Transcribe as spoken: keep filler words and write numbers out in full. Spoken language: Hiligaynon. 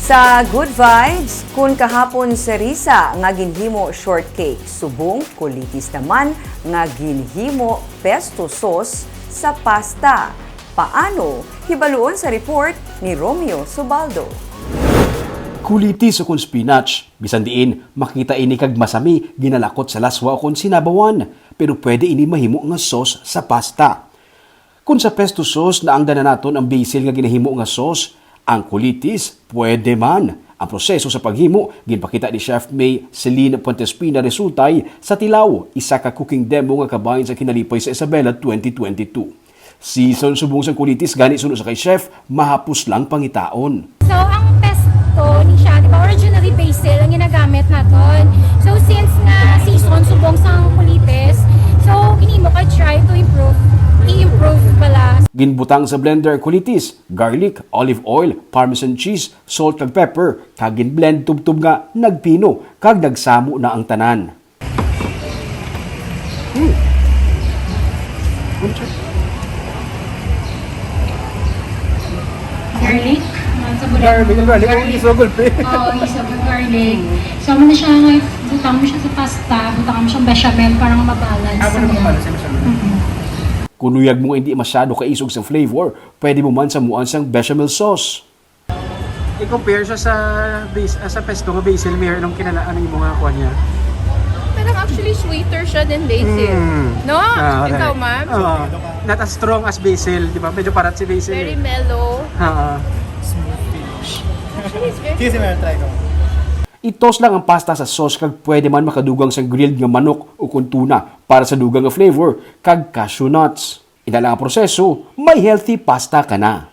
Sa Good Vibes, kun kahapon cerisa nga ginhimo shortcake, subong kulitis naman nga ginhimo pesto sauce sa pasta. Paano? Hibaluon sa report ni Romeo Subaldo. Kulitis ukon spinach, bisan diin makita ini kag masami ginalakot sa laswa ukon sinabawan, pero pwede ini mahimo nga sauce sa pasta. Kung sa pesto sauce, naangdan na naton ang basil nga ginahimo nga sauce, ang kulitis, pwede man. Ang proseso sa paghimo ginpakita ni Chef May Celine Puentespina Resultay sa Tilaw, isa ka cooking demo nga kabahin sa Kinalipay sa Isabela twenty twenty-two. Season subong sang kulitis gani, suno sa kay Chef, mahapos lang pangitaon. So, ang pesto ni siya, di ba, originally basil ang ginagamit naton. So, since nga season subong sang kulitis, so ginimo ka try to improve, i-improve pala. Ginbutang sa blender ang kulitis, garlic, olive oil, parmesan cheese, salt kag pepper, kag ginblend tubtob nga nagpino kag nagsamo na ang tanan. Garlic? Sa Garlic, garlic, ang isog gulpi. Oo, isog ang garlic. So, mo na siya, nga butang mo siya sa pasta, butang mo siyang bechamel para nga mabalance. Ako na mga pala sa masyado. Kung luyag mo nga hindi masyado kaisog sa flavor, pwede mo man samuan sang bechamel sauce. I-compare siya sa base, ah, sa pesto nga basil, Mayor, anong kinala, ano yung mga kuha niya? Parang actually sweeter siya than basil. Mm. No? Ah, okay. Ikaw, ma'am? Oo. Not as strong as basil, di ba? Medyo parat si basil. Very eh. Mellow. Ah, ah. Actually, it's very Sige, sige, ma'am, try ko. I-toss lang ang pasta sa sauce kag pwede man makadugang sang grilled nga manok ukon tuna para sa dugang nga flavor kag cashew nuts. Ina lang ang proseso, may healthy pasta ka na.